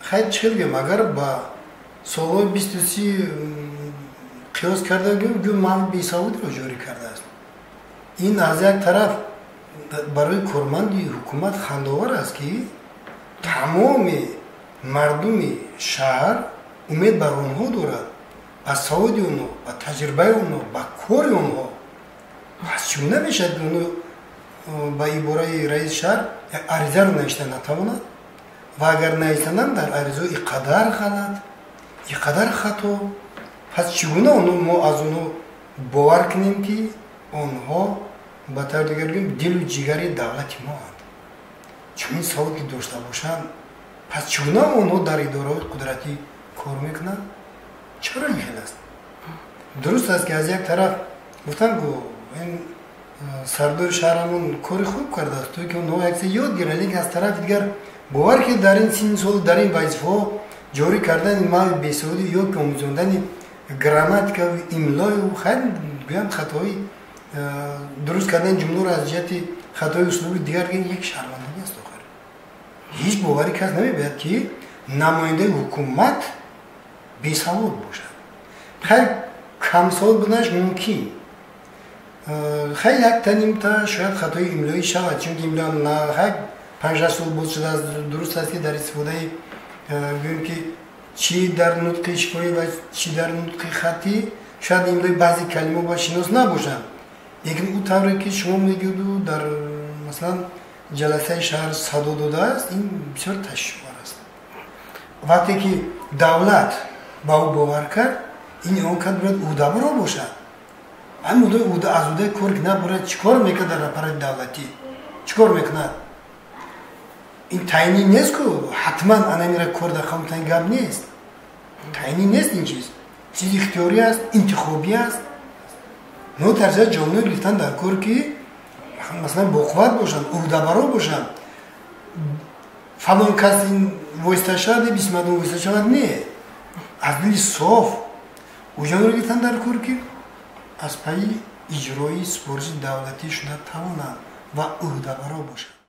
Хайр, чӣ гӯем, агар ба солҳои 20-30 қиёс карда гӯем, гӯ мавъи бесаводиро ҷорӣ кардааст. Ин аз як тараф барои корманди ҳукумат хандовар аст, ки тамоми мардуми шаҳр умед бар онҳо дорад, ба саводи онҳо, ба таҷрибаи онҳо, ба кори онҳо. Пас чӣ гуна мешавад, ки онҳо ба ибораи раиси шаҳр як аризаро навишта натавонад? Ва агар нависананд, дар аризаҳо ин қадар ғалат, ин қадар хато. Пас чӣ гуна мо аз онҳо бовар кунем, ки онҳо ба таври дигар гӯем, дилу ҷигари давлати моанд? Чунин савод ки дошта бошанд, пас чӣ гуна онҳо дар идораҳои қудратӣ кор мекунанд? Чаро ин хел аст? Дуруст аст, ки аз як тараф гуфтам, ку ин сардори шаҳрамон кори хуб кардааст, то ки онҳо як чиз ёд гиранд, лекин аз тарафи дигар бовар, ки дар ин синни сол, дар ин вазифаҳо ҷорӣ кардани мавъи бесаводӣ ё ки омӯзондани грамматикаву имлою, хайр, гӯям, хатои дуруст кардани ҷумларо аз ҷиҳати хатои услуби дигар, як шармандагӣ аст. Охир ҳеҷ боварӣ кас намебояд, ки намояндаи ҳукумат бесавод бошад. Хайр, камсавод буданаш мумкин, хайр, якта нимта шояд хатои имлоӣ шавад, чунки имлоам хайр 5-6 сол боз шудааст. Дуруст аст, ки дар истифодаи, гӯем, ки чӣ дар нутқи шифоҳӣ ва чӣ дар нутқи хаттӣ шояд имлои баъзе калимаҳо ба шинос набошанд, лекин ӯ тавре ки шумо мегӯду дар, масалан, ҷаласаи шаҳр садо додааст, ин бисёр ташвишовар аст. Вақте ки давлат ба ӯ бовар кард, ин он кас бояд ӯҳдабаро бошад. Ҳамин аз ӯҳдаи кор ки наборад, чӣ кор мекунад дар аппарати давлатӣ? Чӣ кор мекунад? Ин таъйинӣ нест ку ҳатман анамира кор дар қавм гап нест, таъйинӣ нест. Ин чиз чизи ихтиёрӣ аст, интихобӣ аст. Но тарзия ҷомеа гирифтан дар кор, ки масалан боқувват бошанд, ӯҳдабаро бошанд. Фалон кас ин восита шавад, бисмадон восита шавад, не, аз дили соф ӯ гирифтан дар кор, ки аз пайи иҷрои супориши давлатӣ шуда тавонанд ва ӯҳдабаро бошанд.